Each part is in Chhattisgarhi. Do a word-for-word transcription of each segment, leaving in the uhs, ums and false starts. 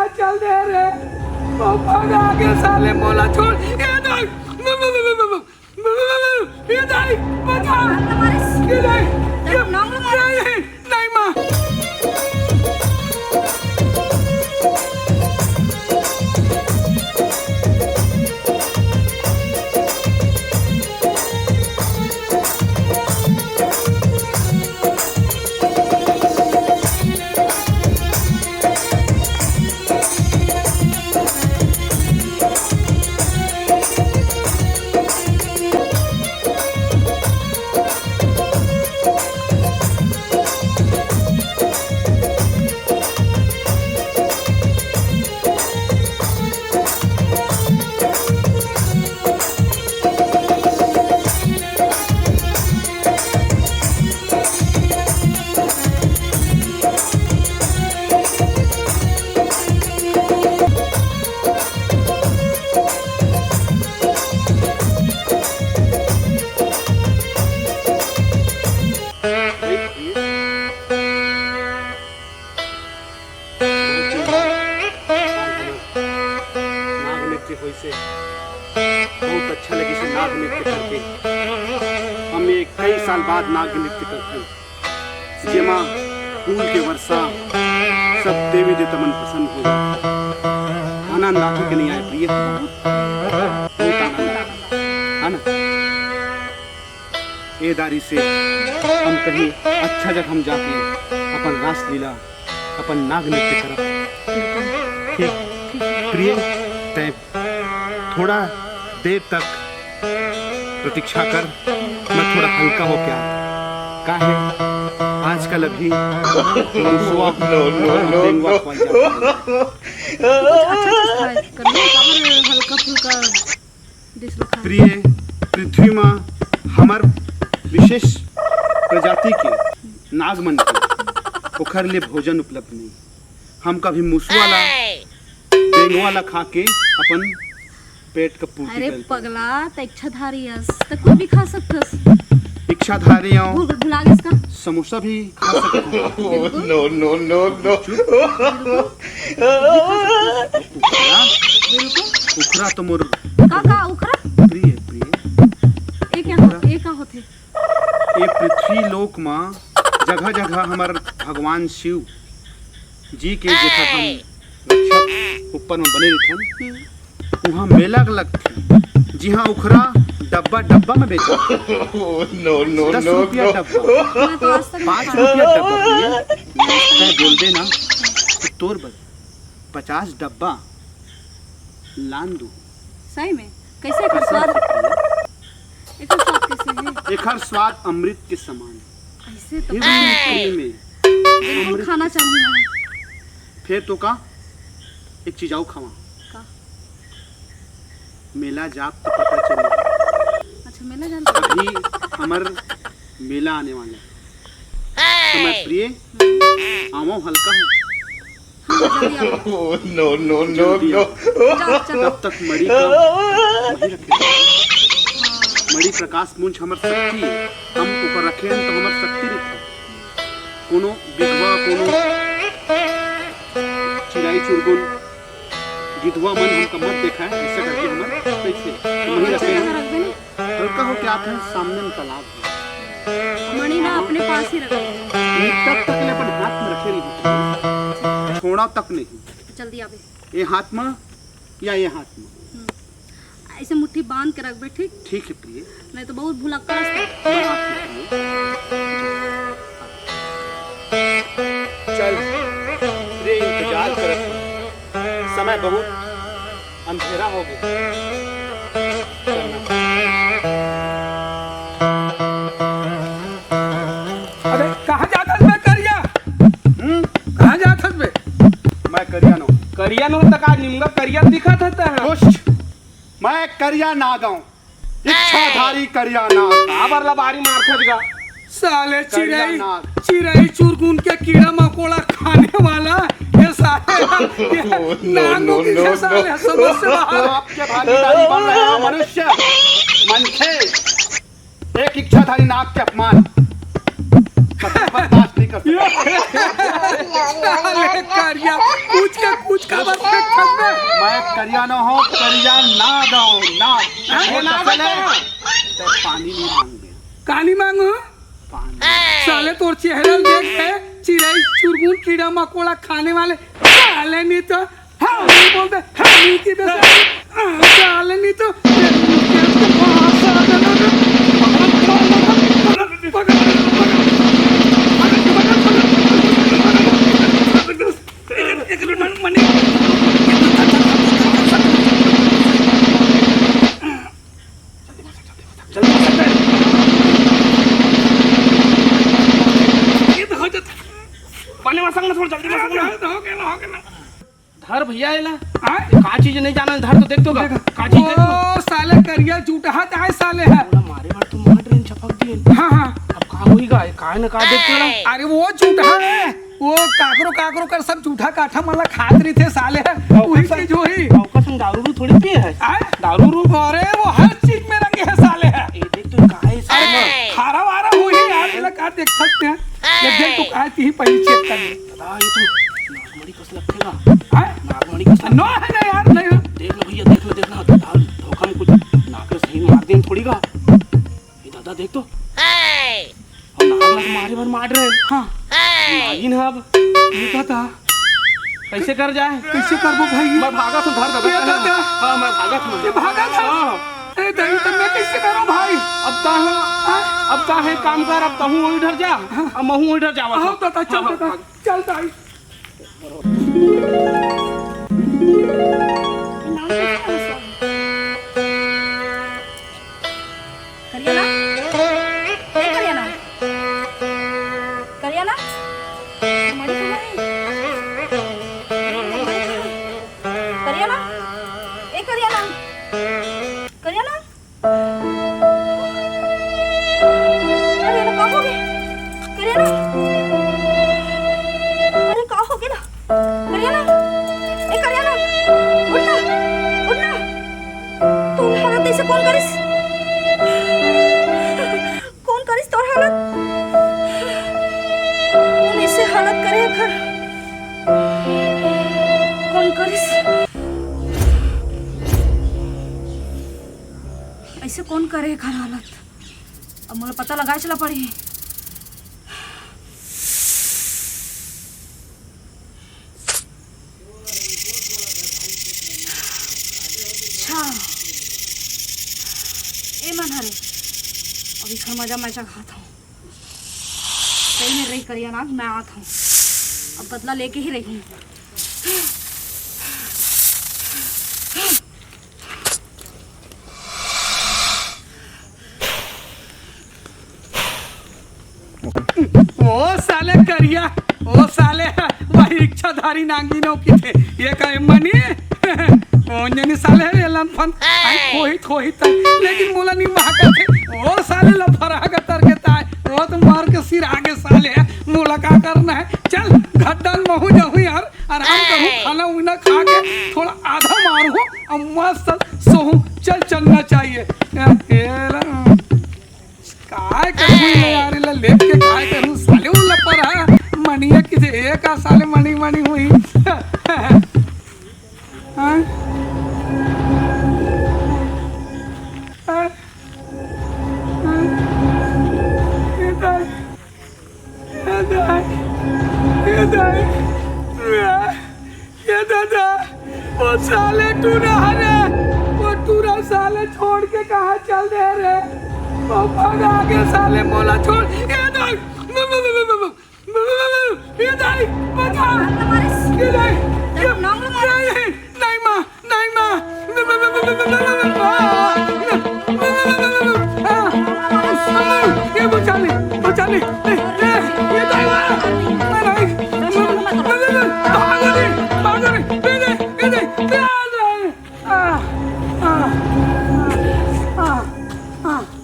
चल दे रे, वो भागा आगे साले, मोला छोड़। ये दाई, ये दाई, बचा। ये दाई, ये, नहीं, नहीं, माँ। नाग नृत्य होइसे, बहुत अच्छा लगिस नाग नृत्य करके। हम ये कई साल बाद नाग नृत्य करथन, जेमा फूल के वर्षा, सब देवी देवता मन प्रसन्न हो जाथे। आनंद आथे के नहीं आए प्रिय? बहुत आनंद आथे, है ना? ए दारी से हम कहीं अच्छा जगह हम जाके अपन रासलीला, अपन नाग नृत्य करब। ठीक, प्रिय, तैं थोड़ा देर तक प्रतीक्षा कर, मैं थोड़ा हल्का होके आता। का है, आजकल अभी मुसवा No, no, no, और डेंगुआ no। फैल जाता है। कुछ अच्छा चीज खाए कर लो, काबर हल्का फुल्का डिश रखा है। प्रिय, पृथ्वी मा हमर विशेष प्रजाति के नागमन के ओखर ले भोजन उपलब्ध नहीं। हम कभी मुसवा ला, डेंगुआ ला खा के अपन पेट का पूर्ति अरे कर लेथन। पगला, त इच्छाधारी अस, त कुछ भी खा सकथस। इच्छाधारी हूँ। भूल, भुला गेस का? समोसा भी खा सकता हूँ। बिल्कुल। No, no, no, no। बिल्कुल। उखरा? बिल्कुल। उखरा तो मोर का, का उखरा? प्रिय, प्रिय। ये क्या हो-, ये का होथे? ये पृथ्वी लोक मा जगह जगह हमर भगवान शिव जी के जेकर हम रक्षक ऊपर में बने रहिथन, हम्म। उहाँ मेला लगथे, जिहाँ उखरा डब्बा डब्बा में बेचा। No, no, दस no, रुपया no। डब्बा, मैं तो आज तक नहीं पाँच खाया। रुपया डब्बा, प्रिय। तैं बोलबे ना, तो तोर बर पचास डब्बा लान दू। सही में? कैसे एकर स्वाद? एकर स्वाद कैसे है? एकर स्वाद अमृत के समान है। ऐसे तो बिल्कुल है। प्रेम है। बिल्कुल अमृत खाना चाहिए। फिर तो का, एक चीज आऊ खावा। का? मेला जाब तो पता चले। अच्छा, मेला जान। अभी हमर मेला आने वाला है। तो मैं प्रिय, हम्म। आवा हल्का हो। हाँ, जल्दी आओ। No, no, no, जल्दी no। आओ। चल, चल। तब तक मणि का वहीं रखे। हाँ। मणि प्रकाश मुंज हमर शक्ति है। हम ऊपर रखे हैं तो हमर शक्ति रखे। कोनो बिघवा, कोनो चिराई चुरगुन, गिधवा मन हमका मत देखा है, ऐसे करके हमर रखे। तो वहीं रखे हैं। रख देना। हल्का होके आत हे, सामने में तालाब हे। मणि ला अपने पास ही रख। निकट तक ले अपन हाथ में रखे रही, छोड़ा तक नहीं। जल्दी आवे। ये हाथ में या ये हाथ में? हम्म। ऐसे मुट्ठी बांध के रखबे, ठीक? ठीक है प्रिय। नहीं तो बहुत भुलक्कड़ है। मैं हाथ में प्रिय। चल, प्रिय इंतजार करत हे। समय बहुत अंधेरा हो गया। अबे, कहाँ जात हस बे करिया? हम्म? कहाँ जात हस बे? मैं करिया नो। करिया नो त का निमगा करिया दिखत हस तैं? दुष्ट, मैं करिया नाग हूँ। इच्छाधारी करिया नाग। काबर ला बारी मारथस गा? साले करिया चिरई, नाग। चिरई चुरगुन के कीड़ा मकोड़ा खाने वाला ये साले, ये Oh, no, नाग no, मुखी no, से साले no। समझ से बाहर। आपके भागीदारी बन रहे हैं मनुष्य, मनखे। एक इच्छाधारी नाग के अपमान कतई बर्दाश्त नहीं अरे करिया, पूछ के पूछ का बात फेंक सकते? मैं करिया ना हूँ, करिया नाग हूँ, नाग। हाँ? वो वो नाग दसले, है। ते पानी नहीं मांगे। कानी मांगू? पानी। साले तोर चेहरा देख के चिड़ै चुरगुन कीड़ा मकोड़ा खाने वाले साले नहीं तो हाँ, नहीं बोलते, हाँ, नहीं की बस। हाँ, साले नहीं तो एक मिनट, मनी। जल्दी मसक दे। ये तो हो जाता। पानी मसक ना, थोड़ा जल्दी मसक ना। हो गया ना, हो गया ना। धर भैया, एला। हाँ? का चीज नहीं जाना, धर तो देख तो का। देख। का चीज देख तो। ओ, साले करिया जूठा त आय साले ह। ओला मारे बर तो मार रहे, चपक दिए। हाँ, हाँ। अब का होई गा? का न का देख तो ना। अरे वो जूठा है, वो काकरो काकरो कर सब जूठा काठा मन ला खात रहिथे साले ह। अउ वही कसन, चीज होही। अउ कसन दारू रू थोड़ी पिए है। आय? दारू रू। अरे वो हर चीज में रंगे है साले ह। ये देख तो का है साले। अरे खारा वारा होही यार, एला का देख सकते हैं। एक दिन तो का थी पहले चेक कर ले। दादा, ये तो नागमणि कस लगथे गा। हाँ? नागमणि कस लगथे। नो है ना यार, नहीं। देख ना भैया, देख ना, देख ना, दादा, धोखा में कुछ नाक ला सही मार देन थोड़ी गा। ये दादा, देख तो। हम नाग ला मारे बर मार रहे हैं। हाँ। नागिन ह अब। ये दादा। कैसे कर जाए? कैसे करबो भाई? मैं भागत हूँ, धर दबे। ये दादा। हाँ, मैं भागत हूँ। ये भागत है? हाँ। ए दाई, तो मैं कैसे करूँ भाई? अब का है? हाँ? अब का है, काम कर, अब तहूँ वही डर जा, हाँ। अब महूँ वही डर जावा। हाँ, दादा, चल हाँ, दादा। हाँ। चल दाई। करिया ना? ए करिया ना? करिया ना? हमारी सुनो नहीं। करिया ना? ए करिया ना? करिया ना? अरे, एला का हो गे? करिया ना? अरे, का हो गे ना? करिया ना? ए, करिया ना? उठ ना, उठ ना। तोर हालत ऐसे कौन करिस? कौन करिस तोर हालत? कौन ऐसे हालत करे एखर? कौन करिस? ऐसे कौन करे एखर हालत? अब मोला पता लगाए चला पड़ही। अच्छा, ए मन हरे, अब एखर मजा मैं चखात हूँ। सही में रही करिया नाग, मैं आत हूँ, अब बदला लेके ही रही। ओ साले करिया, ओ साले, वही इच्छाधारी नागिनो की थे। ये का मनी? ओ जनी साले है, ये लनफन। आई खोही, खोही तक। लेकिन मोला नहीं भागा थे। ओ साले लफरा का तर के ताय। ओ तो मार के सिर आगे साले है। मोला का करना है? चल, घर डाल महू जाहूँ यार। आराम करूँ, खाना उना खा के थोड़ा आधा मारूँ। अब मस्त सोहूं, चल चलना चाहिए। ए, ए, ला, काय करूं यार, एला लेट के काय करूं, साले वो लपर है, मनिया किसे एक आ साले मनी मनी हुई। हाँ? हाँ? हाँ? ये तो ए दाई, ए दाई, ए दादा, वो साले टूरा हरे, वो टूरा साले छोड़ के कहाँ चल दे रे? वो भगा के साले मोला छोड़, ए दाई, ए दाई, बचा, ए दाई, ए, नहीं माँ, नहीं माँ। ये बचा ले, बचा ले। ए, ए, ये दाई वाला। नहीं, नहीं। भागो रे, भागो रे। ये दे, ये दे। आ, आ, आ, आ, आ, आ।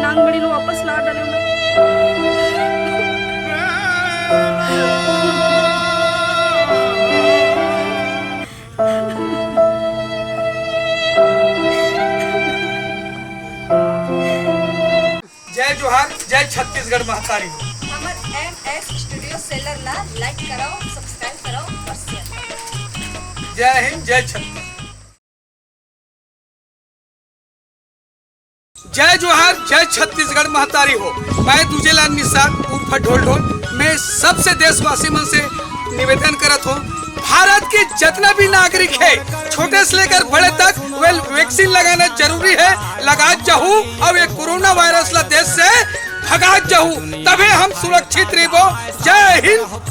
आंगनबाड़ी ला वापस ला डाले ना। जय जोहार, जय छत्तीसगढ़ महतारी हो। हमर एम एस स्टूडियो सेलर ला लाइक कराओ, सब्सक्राइब कराओ और शेयर कराओ। जय हिंद, जय छत्तीसगढ़। जय जोहार, जय छत्तीसगढ़ महतारी हो। मैं दूजेलाल निषाद उर्फ ढोल ढोल। मैं सबसे देशवासी मन से निवेदन करत हूँ, भारत के जितना भी नागरिक है, छोटे से लेकर बड़े तक, वे वैक्सीन लगाना जरूरी है। लगात जाहू और ये कोरोना वायरस ला देश से भगात जाहू, तभे हम सुरक्षित रहबो। जय हिंद।